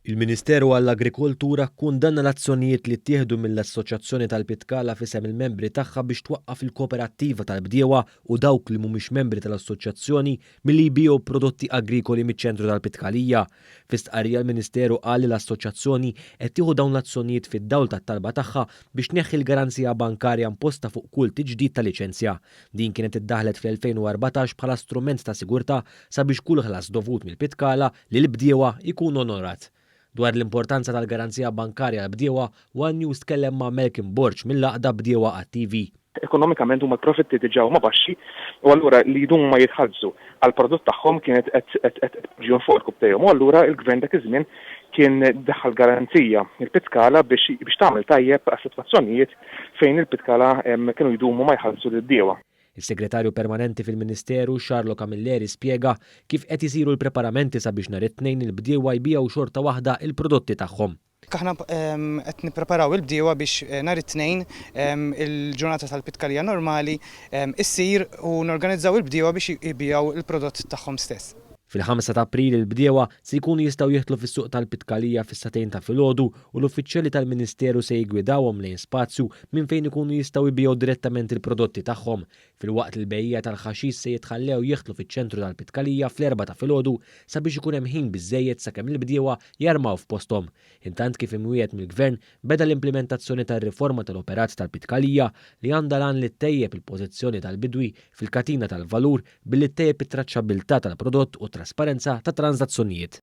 Il-Ministeru għall-Agrikoltura kkundanna l-azzjonijiet li ttieħdu mill-Assoċjazzjoni tal-Pitkala f'isem il-membri tagħha biex twaqqaf il-kooperattiva tal-bdiewa u dawk li mhumiex membri tal-assoċjazzjoni milli jbigħu prodotti agrikoli miċ-ċentru tal-Pitkalija. Fi stqarrija l-Ministeru qal li l-assoċjazzjoni qed tieħu dawn l-azzjonijiet fid-dawl tat-talba tagħha biex tneħħi l-garanzija bankarja imposta fuq kull tiġdid ta' liċenzja. Din kienet iddaħħlet fl-2014 bħala strument ta' sigurtà sabiex kull ħlas dovut mill-Pitkala lill-bdiewa jkun onorat. Dwar l-importanza tal-garanzija bankarja għall-bdiewa, one News tkellem ma' Malcolm Borg mill-Għaqda Bdiewa Attivi. Ekonomikament huma l-profitti diġà huma baxxi u allura li jdumu ma jitħallsu għall-prodott tagħhom kienet qed qed tpoġġihom fuq irkupptejhom u allura l-Gvern dak iż-żmien kien daħħal garanzija il-Pitkala biex biex tagħmel tajjeb għas-sitwazzjonijiet fejn il-Pitkala kienu jdumu ma jħallsu lill-bdiewa. Is-Segretarju Permanenti fil-Ministeru, Charlo Camilleri spjega kif qed isiru l-preparamenti sabiex nhar it-Tnejn il-bdiewa jbigħu xorta waħda il-prodotti tagħhom. Aħna qed nippreparaw il-bdiewa biex nhar it-Tnejn il-ġurnata tal-pitkalija normali issir u norganizzaw il-bdiewa biex jbigħu l-prodott tagħhom stess. Fil-5 ta' April il-bdiewa se jkunu jistgħu jidħlu fis-suq tal-Pitkalija fis-sagħtejn ta' filgħodu u l-uffiċjali tal-Ministeru se jiggwidawhom lejn spazju minn fejn ikunu jistgħu jbigħu direttament il-prodotti tagħhom, filwaqt li l-bejjiegħa tal-ħaxix se jitħallew jidħlu fiċ-ċentru tal-Pitkalija fl-erbgħa ta' filgħodu sabiex ikun hemm ħin biżżejjed sakemm il-bdiewa jarmaw f'posthom. Intant kif imwiegħed mill-Gvern beda l-implimentazzjoni tar-riforma tal-operat tal-Pitkalija li għandha l-għan li ttejjeb il-pożizzjoni tal-bidwi fil-katina tal-valur billi ttejjeb it-traċċabilità tal-prodott u t-trasparenza tat-tranżazzjonijiet.